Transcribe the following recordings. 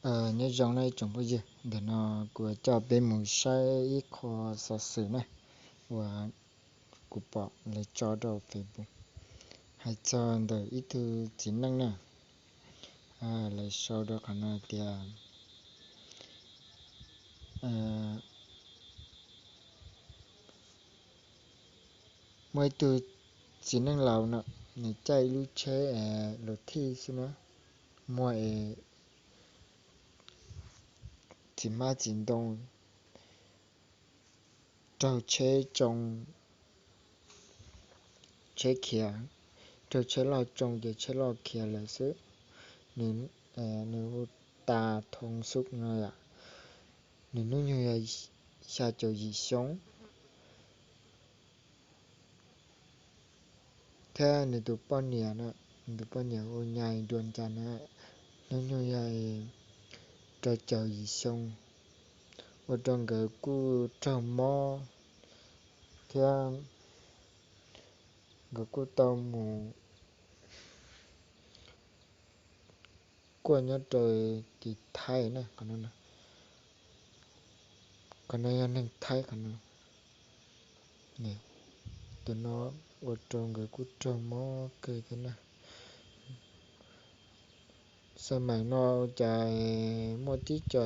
Nyob zoo nawb tsoom phooj ywg, ntawm no kuv coj peb mus saib ib qho xov xwm na, uas kuv pom lawv tso rau Facebook, hais txog ntawm ib tug txiv neej na. Lawv sau rau qhov no tias muaj ib tug txiv neej laus no, nws caij ib lub tsheb luv thij xwb na, muag es txiv hmab txiv ntoo, raug tsheb tsoo, tsheb khiav, raug tsheb loj tsoo ces tsheb loj khiav lawm xwb. Nws hu tas thoo xub no yom, nws hnub nyoog yog xya caum yim xyoo, thiab nws tus poj niam no, nws tus poj niam hu Nyais Dua Ncas na, hnub nyoog yog rau caum yim xyoo, ua rau nkawd kuj raug mob thiab nkawd kuj tau mus kuaj nyob rau tim Thaib na. Qhov no yog neeg Thaib qhov no. Tus no ua rau nkawd kuj raug mob kawg thiab na. Xab maim no cas muaj tib co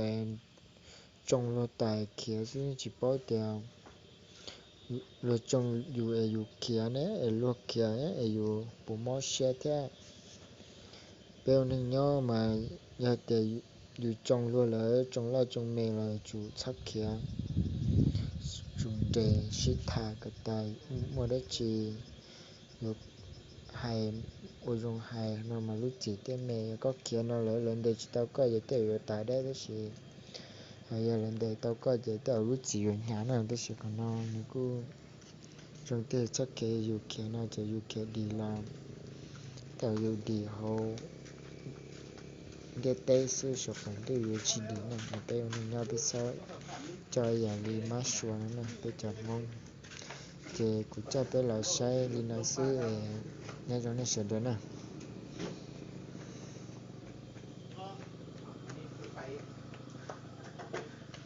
tsoo luag tais khiav xwb, tsis paub tias luag tsoo yus es yus khiav ne es luag khiav es yus puas mob siab thiab. Peb ua neeg nyob mas yog tias yus tsoo luag lawm, tsoo loj tsoo me los tsum txhob khiav, tsum nres sib tham kom tas, muaj dab tsi yuav hais ua zoo hais no mas lub txim thiaj me. Yog koj khiav no lawv, lawv ntes tsis tau koj ces tej zaum yuav tas deb, tab sis yog lawv ntes tau koj ces tej zaum lub txim yuav hnyav na. Tab sis qhov no nws kuj zoo tiag, txhob khiav, yus khiav no ces yus khiav dim los tej zaum yus dim hauv ntiaj teb xwb, saum qaum ntuj yuav tsis dim na. Peb ua neeg nyob peb txhob coj yam li mab sua no na, peb cov Hmoob. Ces kuv coj peb los saib li no xwb, nyob zoo nej sawv daws na.